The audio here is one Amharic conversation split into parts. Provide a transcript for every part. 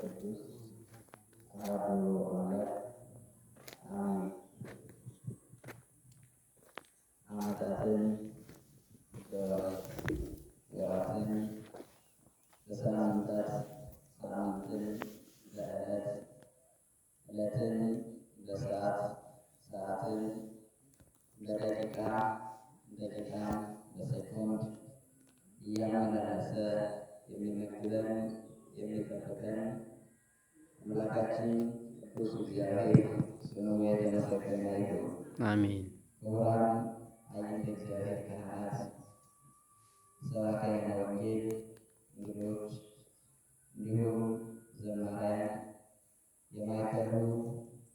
ቅዱስ አሐዱ አምላክ አሜን። ዓመታትን ወራትን በሳምንታት፣ ሳምንትን በዕለት፣ ዕለትን በሰዓት፣ ሰዓትን በደቂቃ፣ ደቂቃን በሴኮንድ እያመላለሰ የሚመግበን የሚጠብቀን አምላካችን ቅዱስ እግዚአብሔር ስሙ የተመሰገነ ይሁን። አሜን። ክቡራን አይንተ እግዚአብሔር ካህናት፣ ሰባክያነ ወንጌል፣ እንግዶች፣ እንዲሁም ዘማሪያን፣ የማዕከሉ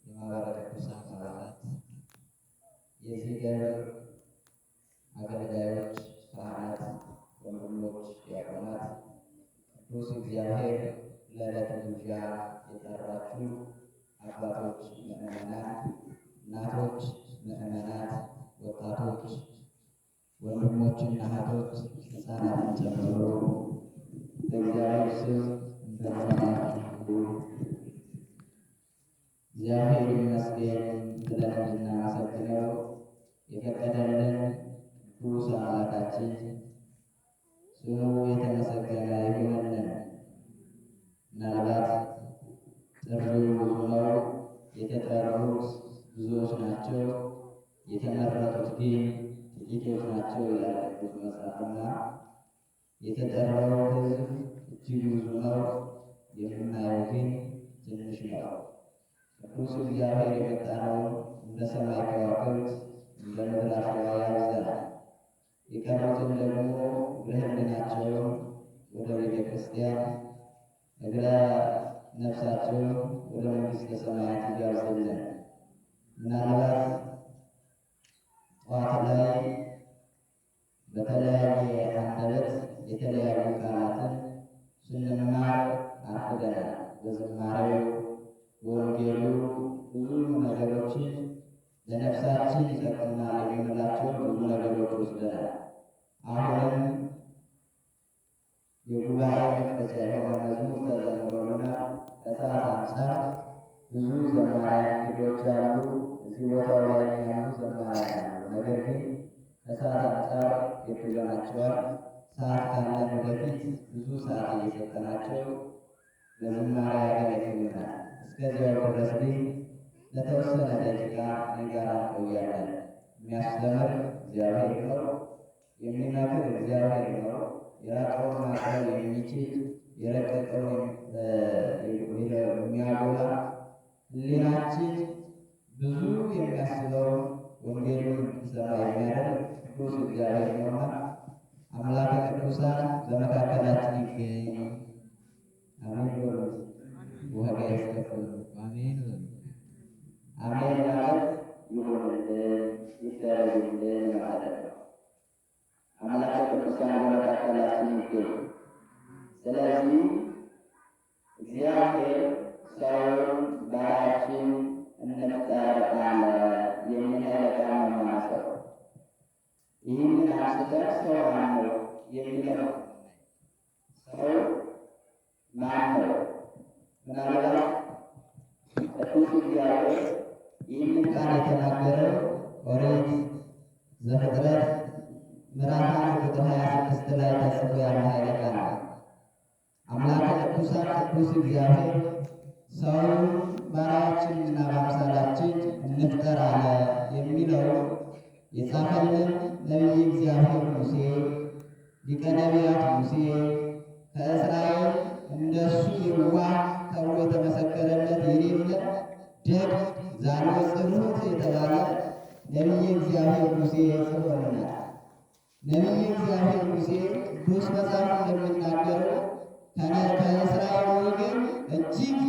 የማኅበረ ቅዱሳን አባላት፣ የዚህ ደብር አገልጋዮች፣ ካህናት፣ ወንድሞች፣ ዲያቆናት፣ ቅዱስ እግዚአብሔር ለዕለቱ ግብዣ የጠራችሁ አባቶች ምዕመናን፣ እናቶች ምዕመናት፣ ወጣቶች፣ ወንድሞችና እህቶች፣ ሕፃናትን ጨምሮ በእግዚአብሔር ስም እንደምን ዋላችሁ? እግዚአብሔር ይመስገን ብለን እንድናመሰግነው የፈቀደልን ቅዱስ አምላካችን ስሙ የተመሰገነ ይሁንልን። ምናልባት ጥሪው ብዙ ነው፣ የተጠሩት ብዙዎች ናቸው፣ የተመረጡት ግን ጥቂቶች ናቸው ይላል ቅዱስ መጽሐፍና የተጠራው ሕዝብ እጅግ ብዙ ነው፣ የምናየው ግን ትንሽ ነው። ቅዱስ እግዚአብሔር የመጣነውን እንደ ሰማይ ከዋክብት እንደ ምድር አሸዋ ያብዛል። የቀሩትን ደግሞ እግረ ሕሊናቸውን ወደ ቤተ ክርስቲያን፣ እግረ ነፍሳቸውን ወደ መንግሥተ ሰማያት ይጋብዝልን። ምናልባት ጠዋት ላይ በተለያየ አንደበት የተለያዩ ቃላትን ስንማር አርፍደናል። በዝማሬው በወንጌሉ ብዙ ነገሮችን ለነፍሳችን ይጠቅሙናል የምንላቸውን ብዙ ነገሮች ወስደናል። አሁንም የጉባኤ መክፈቻ የሆነ መዝሙር ተዘምሮልናል። ከሰዓት አንጻር ብዙ ዘማሪያን እንግዶች አሉ። እዚህ ቦታው ላይ ያሉ ዘማሪያን አሉ። ነገር ግን ከሰዓት አንጻር ገድበናቸዋል። ሰዓት ካለን ወደፊት ብዙ ሰዓት እየሰጠናቸው በዝማሬ ያገለግሉናል። እስከዚያው ድረስ ግን ለተወሰነ ደቂቃ እኔ ጋር እንቆያለን። የሚያስተምር እግዚአብሔር ነው። የሚመክር እግዚአብሔር ነው። የራቀውን ማቅረብ የሚችል፣ የረቀቀውን የሚያጎላ፣ ሕሊናችን ብዙ የሚያስበው ወንጌሉን እንድንሰማ የሚያደርግ ቅዱስ እግዚአብሔር ነውና አምላከ ቅዱሳን በመካከላችን ይገኝ። አሜን በሉት። ዋጋ ያስከፍል። አሜን በሉ። አሜን ማለት ይሁንልን ይደረግልን ማለት ነው። አምላከ ቅዱሳን በመካከላችን ይገኝ። ስለዚህ እግዚአብሔር ሰውን ባሪያችን እንፍጠር አለ የሚል ኃይለ ቃል ነው የማነሳው። ይህንን አንስተን ሰው ማን ነው የሚለው፣ ሰው ማን ነው? ምናልባት ቅዱስ እግዚአብሔር ይህንን ቃል የተናገረው ኦሪት ዘፍጥረት ምዕራፍ 1 ቁጥር 26 ላይ ተጽፎ ያለ ኃይለ ቃል ነው። አምላከ ቅዱሳን ቅዱስ እግዚአብሔር ሰውን ባሪያችንና በአምሳላችን እንፍጠር አለ የሚለው የጻፈልን ነቢይ እግዚአብሔር ሙሴ፣ ሊቀ ነቢያት ሙሴ፣ ከእስራኤል እንደሱ የዋህ ተብሎ የተመሰከረለት የሌለ፣ ደግ ዛሎ ጽሩት የተባለ ነቢይ እግዚአብሔር ሙሴ ጽፎልናል። ነቢይ እግዚአብሔር ሙሴ ቅዱስ መጽሐፍ እንደሚናገረው ከእስራኤል ወገን እጅግ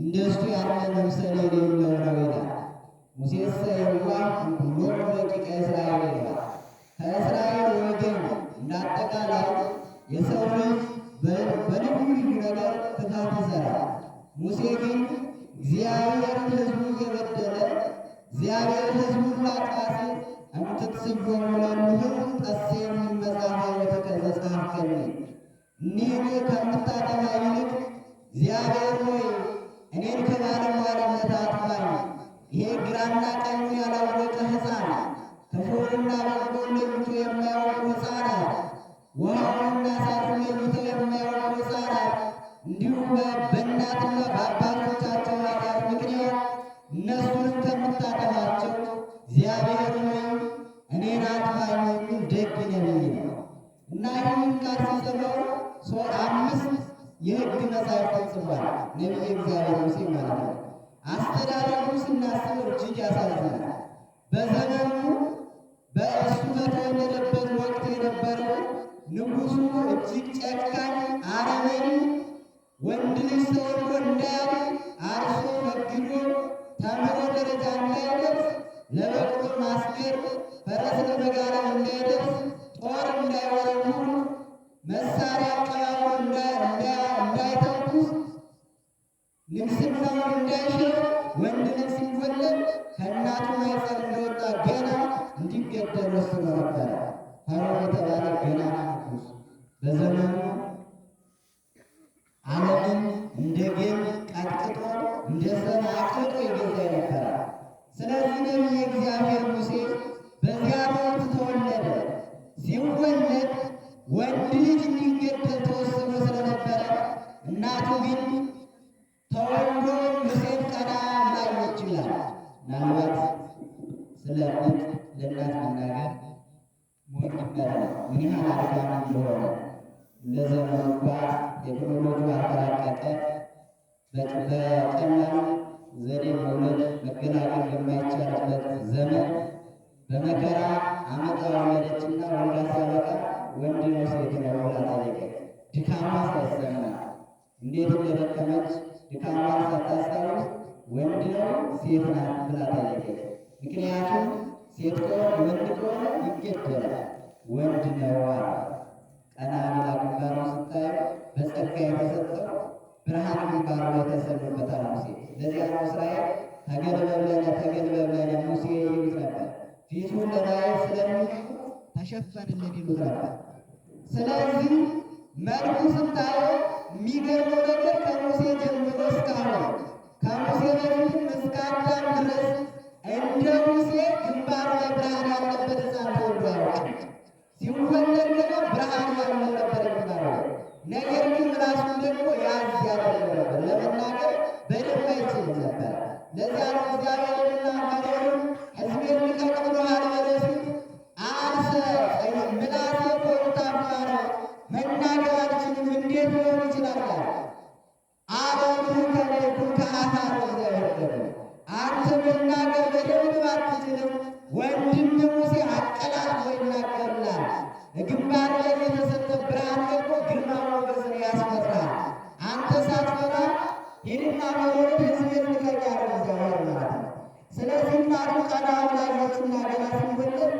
እንደሱ ያለ መምሰል የሌለው ነው ይላል። ሙሴሰ የዋህ እምኩሎሙ ደቂቀ እስራኤል ይላል። ከእስራኤል ወገን እንዳጠቃላይ የሰው ልጅ በልዩ ልዩ ነገር ክፋት ይሰራል። ሙሴ ግን እግዚአብሔር ሕዝቡ እየበደለ፣ እግዚአብሔር ሕዝቡን ላጥፋ ሲል እምትትስዮሙ ለእሉ ጠሴም መጽሐፈ ሕይወትከ ዘጸሐፍከኒ፣ እኒህን ከምታጠፋ ይልቅ እግዚአብሔር ሆይ እኔን ከባለሟልነት አጥፋኝ። ይሄ ግራና ቀኙን ያላወቀ ሕፃን፣ ክፉንና በጎን ለይቶ የማያውቁ ሕፃናት፣ ውሃውንና እሳቱን ለይተው የማያውቁ ሕፃናት እንዲሁም በእናትና በአባቶቻቸው ኃጢአት ምክንያት እነሱንም ከምታጠፋቸው እግዚአብሔር ሆይ እኔን አጥፋኝ የሚል ደግ ነቢይ ነው። እና ይህን ቃል ሲጽፈው 5 የሕግ መጻሕፍትን ጽፏል ነቢየ እግዚአብሔር ሙሴ ማለት ነው። አስተዳደጉ ስናስበው እጅግ ያሳዝናል። በዘመኑ በእሱ በተወለደበት ወቅት የነበረው ንጉሡ እጅግ ጨካኝ አረመኔ፣ ወንድ ልጅ ተወልዶ እንዳያድግ፣ አርሶ ነግዶ ተምሮ ደረጃ እንዳይደርስ፣ ለበቅሎ ማስገር ፈረስ ለመጋለብ እንዳይደርስ፣ ጦር እንዳይወረውር፣ መሳሪያ አቀባብሎ እንዳይተኩስ፣ ንግስናውን እንዳይሽር፣ ወንድ ልጅ ሲወለድ ከእናቱ ማኅፀን እንደወጣ ገና እንዲገደል ወስኖ ነበረ። ፈርዖን የተባለ ገናና ንጉሥ በዘመኑ ዓለምን እንደ ጌም ቀጥቅጦ እንደ ሰም አቅልጦ ይገዛ ነበረ። ስለዚህ ነቢየ እግዚአብሔር ሙሴ በዚያ ወቅት ተወለደ። ሲወለድ ወንድ ልጅ እንዲገደል ተወስኖ ስለነበረ እናቱ ግን ተወልዶ ሙሴን ቀና ብላ አየችው ይላል። ምናልባት ስለ ምጥ ለእናት መናገር ሞኝነት ነው። ምን ያህል አድካሚ እንደሆነ እንደ ዘመኑ እንኳ ቴክኖሎጂ አልተራቀቀ፣ በቀላሉ ዘዴ መውለድ መገላገል በማይቻልበት ዘመን በመከራ አመጣ ወለደችና ወልዳ ሲያበቃ ወንድ ነው ሴት ነው ብላ ጠየቀች። ድካሟ ሳይሰማ እንዴት እንደደከመች ድካሟን ሳታስታውስ ወንድ ነው ሴት ናት ብላ ጠየቀች። ምክንያቱም ሴት ከሆነ ወንድ ከሆነ ይገደላል፣ ወንድ ነው አለ። ቀና ብላ ግንባሩን ስታየው በጸጋ የተሰጠው ብርሃን ግንባሩ ላይ ተሰሎበታል ሙሴ። ለዚያ ነው እስራኤል ተገልበብለነ ተገልበብለነ ሙሴ ይሉት ነበር። ፊቱን ለማየት ስለሚሹ ተሸፈንልን ይሉት ነበር። ስለዚህ መልኩ ስታየው የሚገርመው ነገር ከሙሴ ጀምሮ እስካሁን ከሙሴ በፊትም እስከ አዳም ድረስ እንደ ሙሴ ግንባሩ ላይ ብርሃን ያለበት ሕፃን ተወልዶ አያውቅም። ሲወለድ ገና ብርሃን ያለው ነበር ግንባሩ ላይ። ነገር ግን ምላሱን ደግሞ ያዝ ያደርገው ነበር፣ ለመናገር በደንብ አይችልም ነበር። ለዚያ ነው እግዚአብሔርና ፈርዖንን ሕዝቤን ልቀቅ ብሎሃል በለው ሲል አንሰ ምላሴ ኮልታፋ ነው፣ መናገር አልችልም፣ እንዴት ሊሆን ይችላል? አለ። አበብህ ከለይኩን ከአፋር እግዚአብሔር ደግሞ አንተ መናገር በደንብ ባትችልም ወንድም ሙሴ አቀላጥፎ ይናገርልሃል። ግንባር ላይ የተሰጠ ብርሃን ደግሞ ግርማ ሞገስን ያስፈራል። አንተ ሳትፈራ ሂድና ፈርዖንን ሕዝቤን ልቀቅ ያለው እግዚአብሔር ማለት ነው። ስለዚህ እናቱ ቀና ብላ አየችና ገና ሲወለድ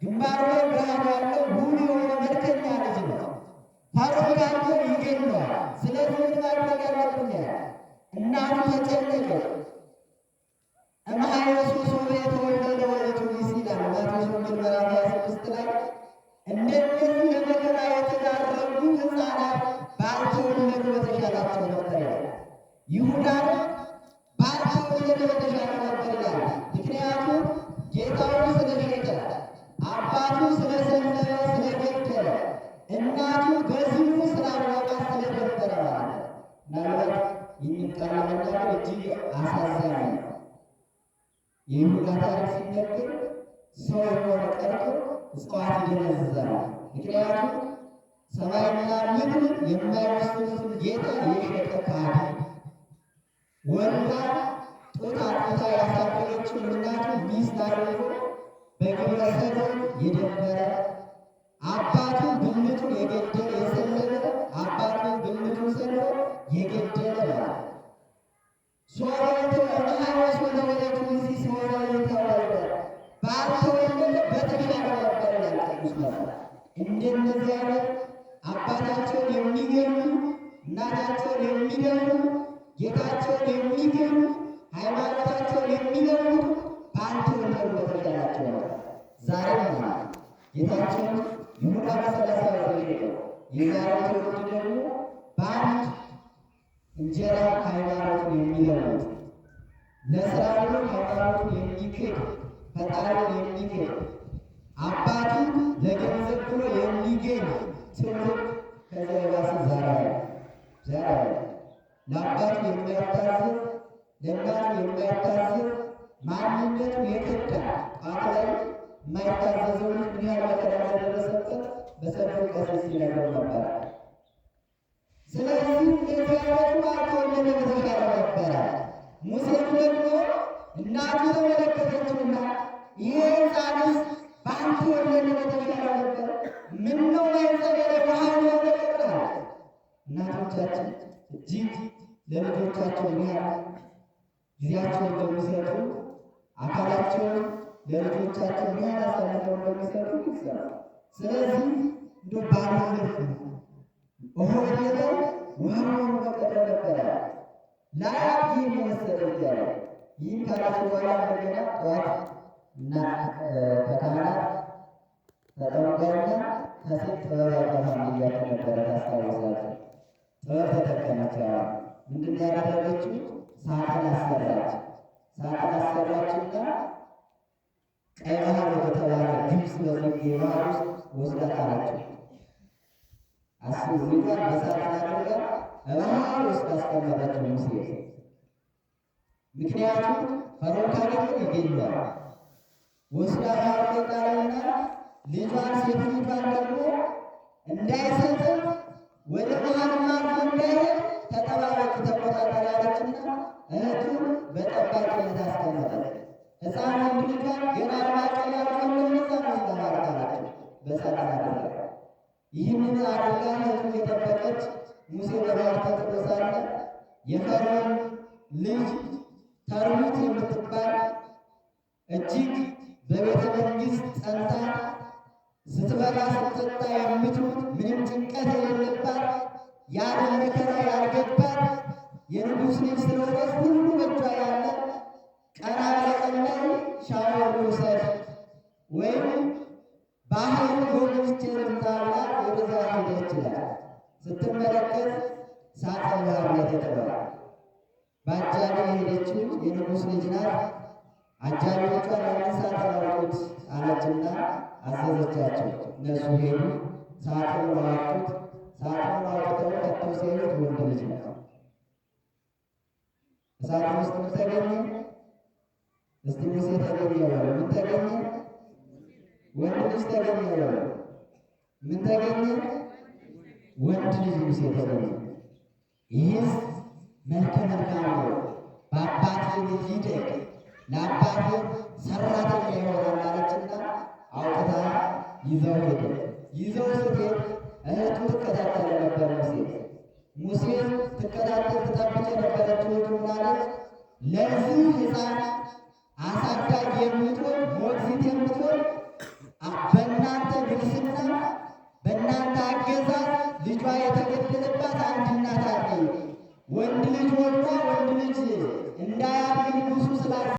ግንባሩ ላይ ብርሃን ያለው ውብ የሆነ መልከኛ ልጅ ነው። ፈርዖን ካየው ይገድለዋል። ስለዚህ ምን ማድረግ አለብኝ? እናቱ ተጨነቀች። እምኀየሱስ የተወለደ ውእቱ ብእሲ ይላል ማቴዎስ ወንጌል ምዕራፍ 26 ላይ እንደነዚህ ለመከራ የተዳረጉ ሕፃናት ባልተወለዱ በተሻላቸው ነበር ይላል። ይሁዳን ባልተወለደ በተሻለ ነበር ይላል። ምክንያቱም ጌታውን ስለሸጠ፣ አባቱ ስለሰለበ፣ ስለገደለ፣ እናቱ በዝሙ ስላወቃት ስለደፈረ ማለት ነው። ምናልባት ይህንን ቃል ለመናገር እጅግ አሳዛኝ ነው። የይሁዳ ታሪክ ሲነገር ሰው የሆነ ቀርቶ እጽዋት ይደነዝዛል። ምክንያቱም ሰማይና ምድር የማይወስኑትን ጌታ የሸጠ ከሃዲ፣ ወልዳ ጡት አጥብታ ያሳደገችውን እናቱ ሚስት አድርጎ በግብረ ሰዶም የደፈረ፣ አባቱ ብልቱን የገደለ የሰለበ፣ አባቱ ብልቱን ሰልቦ የገደለ ማለት ነው። ሶሬቱ እምኀየሱ ለውእቱ ብእሲ ሲሆነ የተወልደ ባልተወለደ በተሻለ ነበር ይላል ቅዱስ መጽሐፍ። እንደነዚህ አይነት አባታቸውን የሚገሉ፣ እናታቸውን የሚደፍሩ፣ ጌታቸውን የሚገሉ፣ ሃይማኖታቸውን የሚለውጡ ባልተወለዱ በተሻላቸው ነበር። ዛሬም ማለት ጌታቸውን ይሁዳ በ30 ብር የሸጠው የዛሬው ትውልድ ደግሞ በአንድ እንጀራ እንጀራ ሃይማኖቱን የሚለውጥ፣ ለስራ ብሎ ሃይማኖቱን የሚክድ፣ ፈጣሪውን የሚክድ፣ አባቱን ለገንዘብ ብሎ የሚገኝ ትውልድ ከዚያ የባሰ ዛሬ አለ። ዛሬ አለ። ለአባቱ የማይታዘዝ፣ ለእናቱ የማይታዘዝ፣ ማንነቱ የከዳ፣ ጧት ላይ የማይታዘዘው ልጅ ምን ያህል መከራ እንደደረሰበት በሰፊው ቀሲስ ሲነግረው ነበር። ስለዚህ እንደዚህ አይነቱ ባልተወለደ በተሻለ ነበረ። ሙሴም ደግሞ እናቱ ተመለከተችውና ይህ ሕፃንስ ባልተወለደ በተሻለ ነበር፣ ምነው ማኅፀኔ ላይ ውሃ ሆነ ቀረ። እናቶቻችን እጅግ ለልጆቻቸው ምን ያህል ጊዜያቸውን እንደሚሰጡ፣ አካላቸውን ለልጆቻቸው ምን ያህል አሳልፈው እንደሚሰጡ ግልጽ ነው። ስለዚህ እንደው ባልወለድኩ ሆዴ ላይ ውሃ ሆኖ በቀረ ነበረ። ላያት ይህን የመሰለ እያለ ይህን ካለች በኋላ እንደገና ጠዋት እና ከካህናት ተጠንቀውና ከሴት ጥበብ አይጠፋም ብያችሁ ነበረ፣ ታስታውሳችሁ። ጥበብ ተጠቀመች። አሁን ምንድን ነው ያደረገችው? ሳጥን አሰራች። ሳጥን አሰራችና ቀይ ባህር ወደተባለ ግብፅ በሚገኝ ባህር ውስጥ ወስዳ ጣለችው። አስቡ፣ ልጇን በሳጥን አድርጋ ባህር ውስጥ አስቀመጠችው ሙሴ። ምክንያቱም ፈርዖን ካገኘው ይገለዋል። ወስዳ ባህር ላይ ጣለውና ልጇን ሴት ልጇን ደግሞ እንዳይሰጥም ወደ መሀልም አልፎ እንዳይሄድ ተጠባበቂ ተቆጣጠሪ አለችና እህቱን በጠባቂነት አስቀመጠች። ሕፃን ወንድ ልጇን ገና ለማቀል ያልሆነ ሕፃን ወስዳ ባህር ጣለችው በሳጥን አድርጋ። ይህንን አድርጋ እህቱ እየጠበቀች ሙሴ በባህር ተጥሎ ሳለ የፈርዖን ልጅ ተርሙት የምትባል እጅግ በቤተ መንግስት ጸንታ ስትበላ ስትጠጣ የምትውል፣ ምንም ጭንቀት የሌለባት፣ የዓለም መከራ ያልገባት፣ የንጉሥ ልጅ ስለሆነች ሁሉ በእጇ ያለ፣ ቀና በቀን ላይ ሻወር ልውሰድ ወይም ባህሩን ጎብኝቼ ልምጣ ብላ ወደዛ ሄደች ይላል። ስትመለከት ሳጥን ባህር ላይ ተጥሏል። በአጃቢ የሄደችው የንጉሥ ልጅ ናት። አጃቢዎቿን ያንን ሳጥን አውጡት አለችና አዘዘቻቸው። እነሱ ሄዱ፣ ሳጥኑን አወጡት። ሳጥኑን አውጥተው ከተው ሲያዩት ወንድ ልጅ ነው። ሳጥን ውስጥ ምን ተገኘ? እስቲ ሙሴ ተገኘ በሉ። ምን ተገኘ? ወንድ ልጅ ተገኘ በሉ። ምን ተገኘ? ወንድ ልጅ ሙሴ ተገኘ። ይህስ መልከ መልካም ነው፣ በአባቴ ቤት ይደግ፣ ለአባቴ ሰራተኛ ይሆናል አለችና አውጥታ ይዘው ሄደ። ይዘው ስትሄድ እህቱ ትከታተል ነበር ሙሴ። ሙሴ ትከታተል ትጠብቅ የነበረችው እህቱ ምን አለች? ለዚህ ሕፃን አሳዳጊ የምትሆን፣ ሞግዚት የምትሆን፣ በእናንተ ንግስና በእናንተ አገዛዝ ልጇ የተገደለባት አንድ እናት አለች። ወንድ ልጅ ወልዳ ወንድ ልጅ እንዳያድግ ንጉሱ ስላዘ